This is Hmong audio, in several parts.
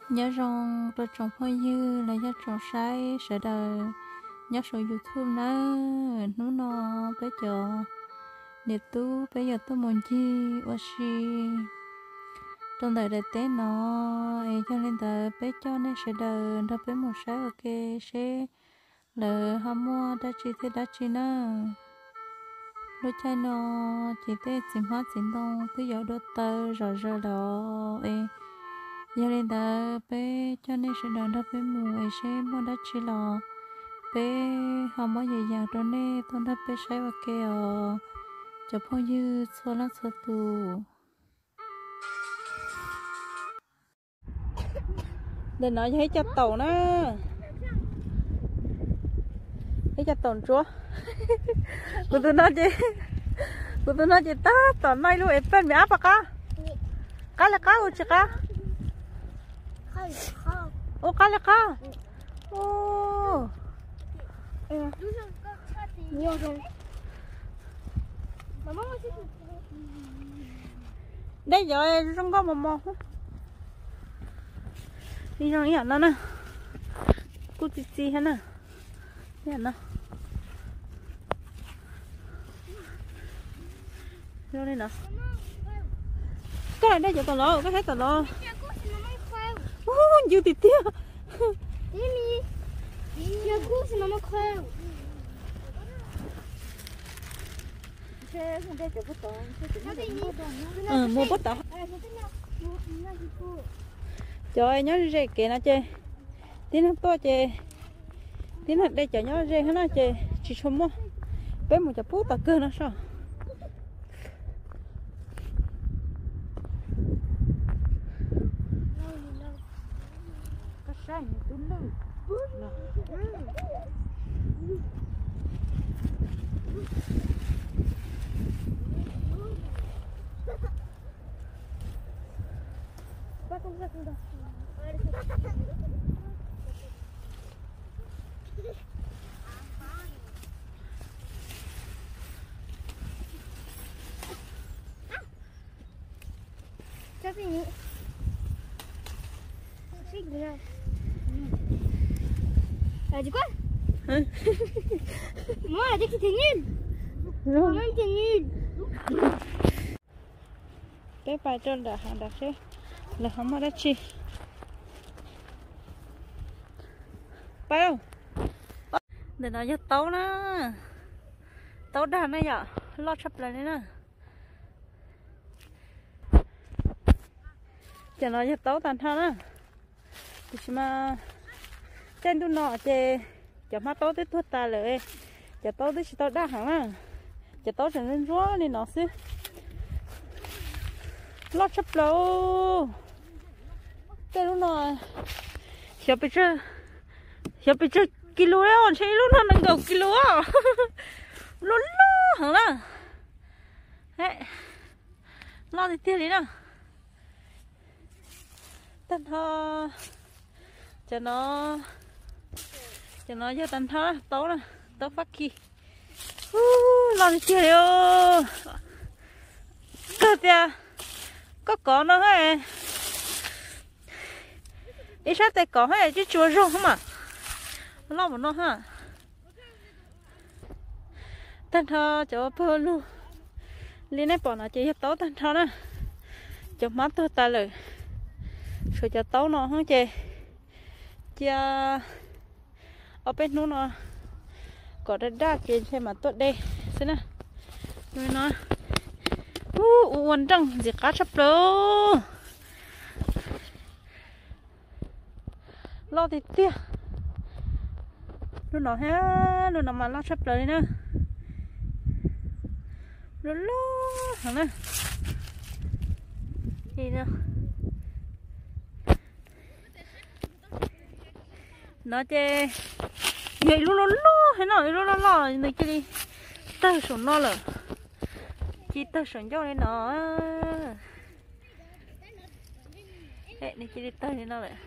Nyob zoo rau tsoom phooj ywg los yog tsoom saib sawv daws nyob saum YouTube nawb. Hnub no peb cov niam tub peb yuav tuaj mus ncig ua si rau ntawm daim teb no, es yog li ntawd peb coj nej sawv daws nrog peb mus saib ua ke seb lawv ho muaj dab tsi thiab dab tsi na. Lub caij no ces tej txiv hmab txiv ntoo twb yuav dua taw zom zaws lawm es, yog li ntawd peb coj nej sawv daws nrog peb mus es seb muaj dab tsi los peb ho muab yam yam rau nej tuaj nrog peb saib ua ke os, cov phooj ywg txhua leej txhua tus. Ntawm no yog ib co taum na, ib co taum ntsuab. Kuv tus no ces, kuv tus no ces tab tom noj ib lub apple me ab pom qab. Qab li qab ua tsis qab? Ua qab li qab. Dej cov zoo nkauj mos mos. Ib zoo ib yam no na, kuj txi txi thiab na. Zoo li no. Koj dej cov tom los, koj saib tom los. Ncw tiag tiag. Mus puab tod. Cov nyob ze kev no ces tib neeg tuaj ces tib neeg de cov nyob ze thiab no ces tsis tshua muaj. Peb mus cov pub tom kawg no soj. Peb pais rau nram hav nrad seb lawv ho muaj dab tsi. Pais. Ntawm no yog taub na, taub dag na yom, loj tshaj plaws li na. Cov no yog taub tag nrho na. Tiam sis mas caij ntuj no ces cov hmab taub twb tuag tas lawm, cov taub twb tsis tau daj heev na. Cov taub tseem ntsuab ntsuab li no xwb. Loj tshaj plaws. Tej lub no xyov pes tsawg, xyov pes tsawg kis lus, ntshe ib lub no nees nkaum kis lus. Loj loj heev na. Loj tiag tiag li na. Tag nrho cov no, cov no yog tag nrho taub na, taub fab kis. Loj tiag tiag li. Kawg tias koj kov no, ib sab tes kov twb tsis ua zog mas loj npaum no ha. Tag nrho cov pawg lug li nej pom no ces yog taub tag nrho na. Cov hmab tuag tas lawm, tshuav cov taub no ces cia ob peb hnub no kom daj daj ces ntshe mam tuaj de xwb na. No, ua ua nreej ntxim qab tshaj plaws. Loj tiag tiag. Lub no thiab lub no mas loj tshaj plaws li na. Loj loj heev na. No ces yog ib lub loj loj thiab no, ib lub loj loj nws cia li tawg saum no lawm. Cia li tawg saum ncauj li no. Nws cia li tawg li no lawm.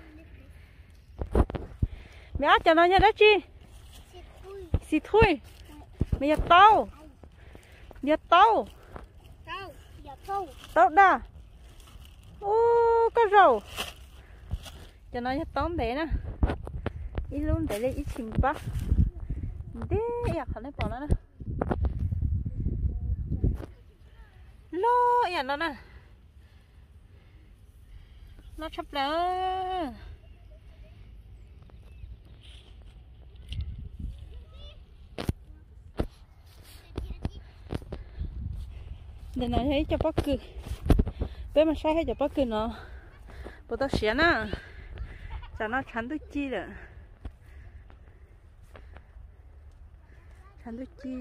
Me ab, cov no yog dab tsi? Xis thuij. Mas yog taub. Yog taub. Taub daj. Ub, koj zaum. Cov no yog taub ntev na, ib lub ntev li ib tshim pab, ntev ib yam qhov nej pom no na. Loj ib yam no na, loj tshaj plaws. Ntawm no yog ib co pob kws, peb mus saib ib cov pob kws no puas tau siav na. Tsam no tshav ntuj ci lawm, tshav ntuj ci.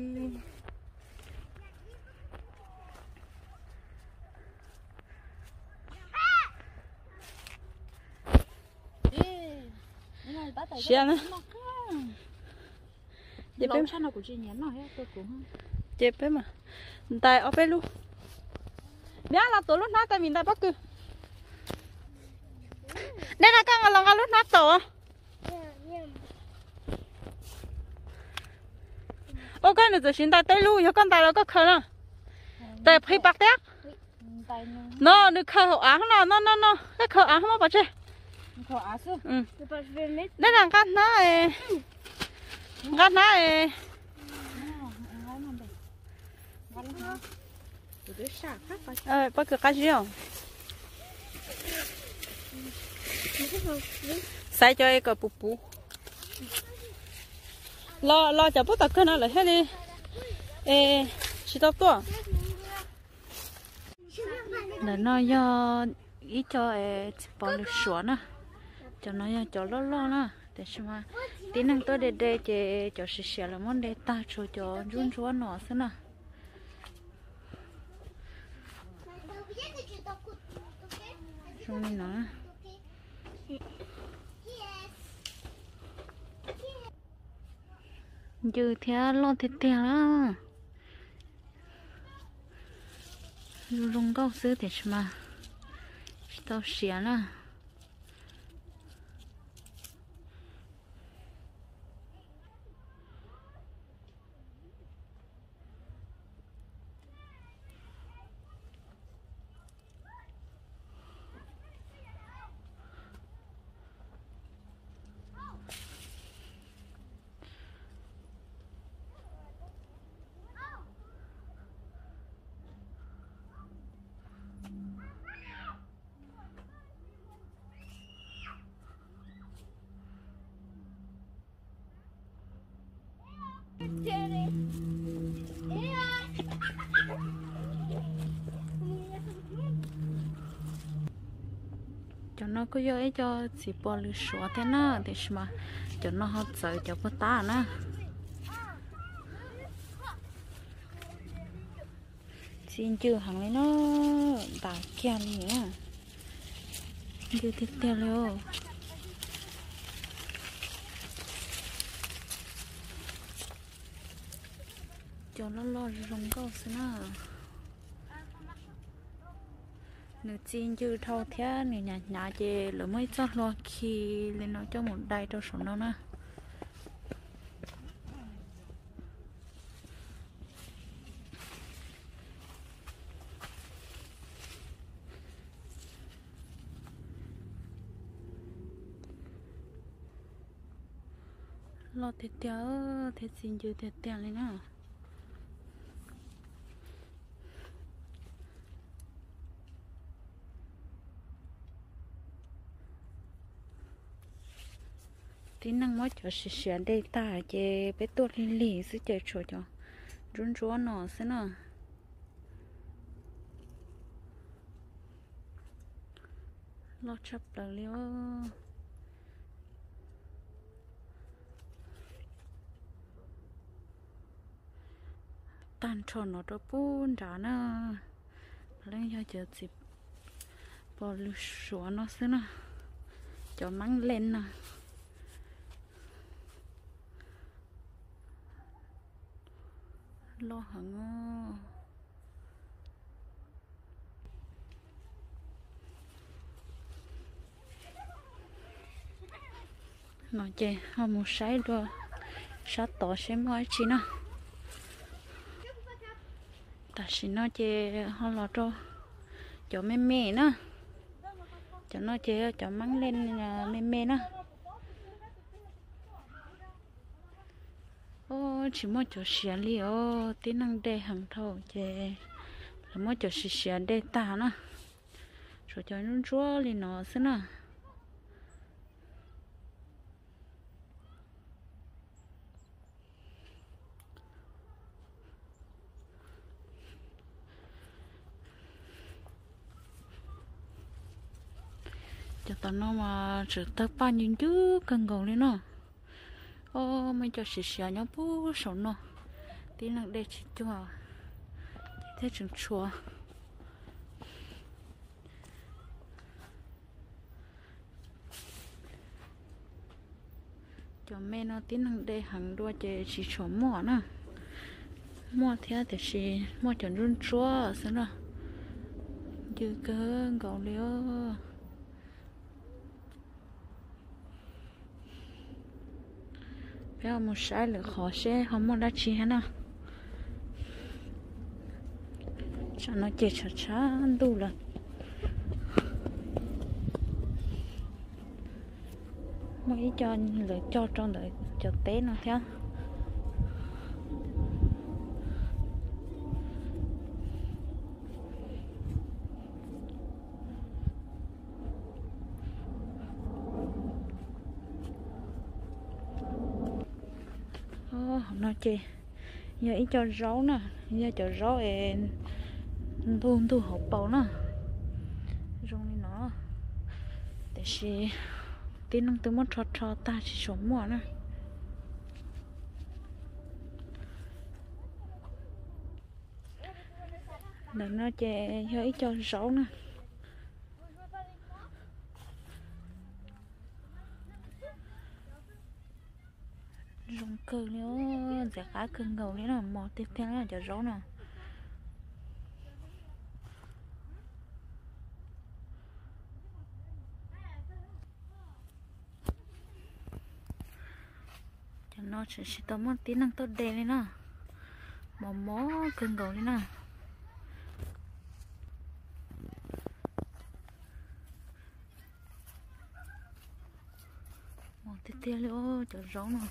Siav na. Ces peb, ces peb mas ntais ob peb lub. Neb los tuav lub hnab tas vim ntais pob kws. Nej nqa, koj los nqa lub hnab tau. Ua koj nws txawm siv ntais tej lub, yog koj ntais los koj khaws na. Tes phis pas tiab. No nws khaws hauv av no, no no no, koj khaws av muab pov tseg. Nej nqa hnab, nqa hnab. Pob kws qab zib os. Xaiv cov es kom puv puv. Los, los cov pub tom kawg no lawm thiaj li, es tsis tau tuaj. Ntawm no yog ib co txiv pos lws suav na. Cov no yog cov loj loj na, tiam sis mas tib neeg tuaj de de ces cov siav siav lawv muab de tag, tshuav cov ntsuab ntsuab no xwb na. Zoo li no. Ncw thiab loj tiag tiag na. Zoo zoo nkauj xwb tiam sis mas tsis tau siav na. Cov no kuj yog ib co txiv pos lws suav thiab na, tiam sis mas cov no ho txawv cov puag ta na. Txi ncw heev li na, ntas kiag li na. Ncw tiag tiag li os. Cov loj loj zoo nkauj xwb na. Nws txi ncw dhau thiab nws hnyav hnyav ces lawv muab ib txoj hlua khi li no coj mus dai rau saum no na. Loj tiag tiag thiab txi ncw tiag tiag li na. Tib neeg muab cov siav siav de tag ces peb tuaj lig lig xwb ces tshuav cov ntsuab ntsuab no xwb na. Loj tshaj plaws li os. Tag nrho no rau pub nrad na, leej yog cov txiv pos lws suav no xwb na, cov meeb len no. Loj heev os. No ces ho mus saib dua sab tod seb muaj dab tsi na. Tam sim no ces ho los rau cov me me na. Cov no ces yog cov mab leej me me na. Tsis muaj cov siav li os, tib neeg de heev dhau ces lawv muab cov siav siav de tag na. Tshuav cov ntsuab ntsuab li no xwb na. Cov tom no mas tseem tawg paj ncw ncwb kawg nkaus li no. Os, muaj cov siav siav nyob puag saum no, tib neeg de tsis cuag ces thiaj tseem tshuav. Cov me no tib neeg de heev dua ces tsis tshua muaj na. Muaj thiab tiam sis muaj cov ntsuab ntsuab xwb na. Ncw kawg nkaus li os. Peb ho mus saib lwm qhov seb ho muaj dab tsi thiab na. Tsam no ces tshav tshav ntuj lawm. Muaj ib co lawv cog rau ntawm cov teb no thiab. Hauv no ces yog ib co zaub na, yog cov zaub es ntug ntug hauv paus na. Zoo li no, tiam sis tib neeg twb muab rho rho tag tsis tshua muaj na. Ntawm no ces yog ib co zaub na. Zoo kawg li, ntxim qab kawg nkaus li na, mos tiag tiag cov zaub no. Cov no tseem tsis tau muaj tib neeg tuaj de li na, mos mos kawg nkaus li na. Mos tiag tiag li os cov zaub no.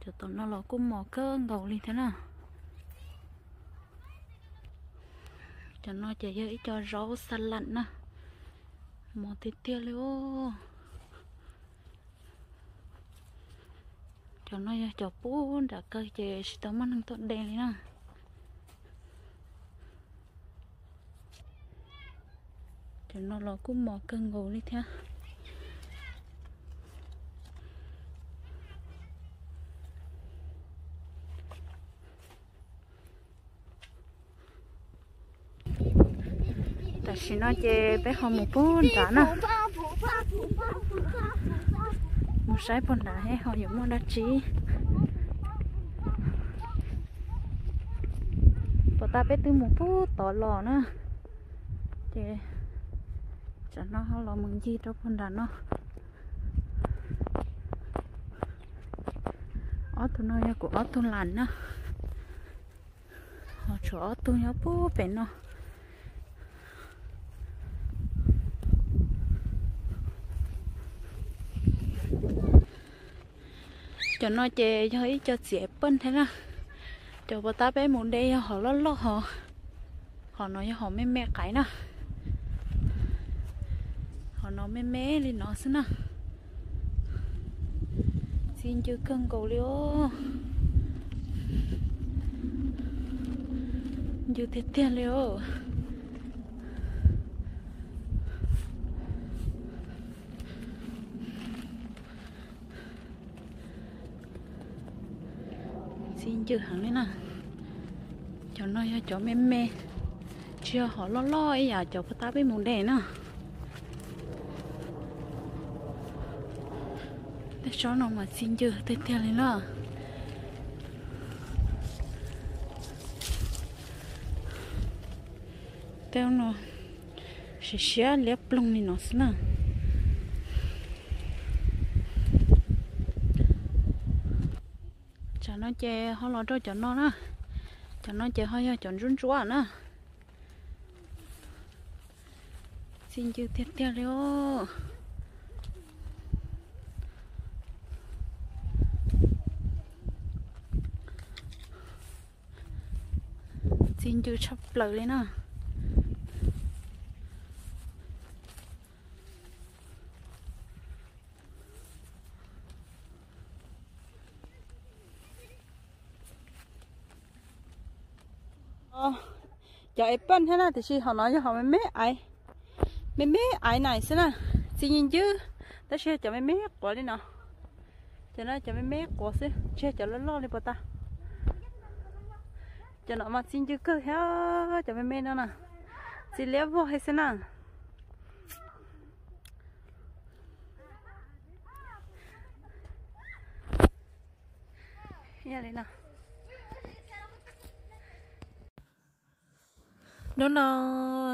Cov tom no los kuj mos kawg nkaus li thiab na. Cov no ces yog ib co zaub xa lam na, mos tiag tiag li os. Cov no yog cov pub nram kawg ces tsis tau muaj neeg tuaj de li na. Cov no los kuj mos kawg nkaus li thiab. Tam sim no ces peb ho mus puag nrad na, mus saib puag nrad seb ho yuav muaj dab tsi. Puag ta peb twb mus puag tod los na, ces tsam no ho los mus ncig rau puag nrad no. Ob tug no yog kuv ob tug las na, ho tshuav ob tug nyob puag pem no. Cov no ces yog ib co txiav paj thiab na. Cov puag ta peb mus de yog hom loj loj hos, hom no yog hom me me qaib na. Hom no me me li no xwb na. Txi ncw kawg nkaus li os. Ncw tiag tiag li os. Txi ncw heev li na. Cov no yog cov me me, tsis yog hom loj loj ib yam cov puag ta peb mus de na. Tej tsob no mas txi ncw tiag tiag li na. Tej no siav siav liab ploog li no xwb na. Tsam no ces ho los rau cov no na. Cov no ces ho yog cov ntsuab ntsuab na. Txi ncw tiag tiag li os. Txi ncw tshaj plaws li na. Cov apple thiab na, tiam sis hom no yog hom me me aiv, me me aiv na xwb na. Txi ncw ncw, tab sis yog cov me me quav li no. Cov no cov me me quav xwb, tsis yog cov loj loj li puas tas. Cov no mas txi ncw kawg thiab, cov me me no na, txi liab vog heev xwb na. Hnub no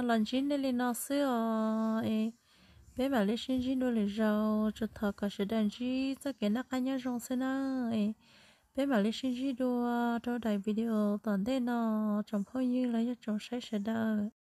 los ntsib nej li no xwb os, es peb mam li sib ntsib dua lwm zaus, tsuas thov kom sawv daws ntsib txoj kev noj qab nyob zoo xwb na. Es peb mam li sib ntsib dua rau daim video tom ntej no, tsoom phooj ywg los yog tsoom saib sawv daws.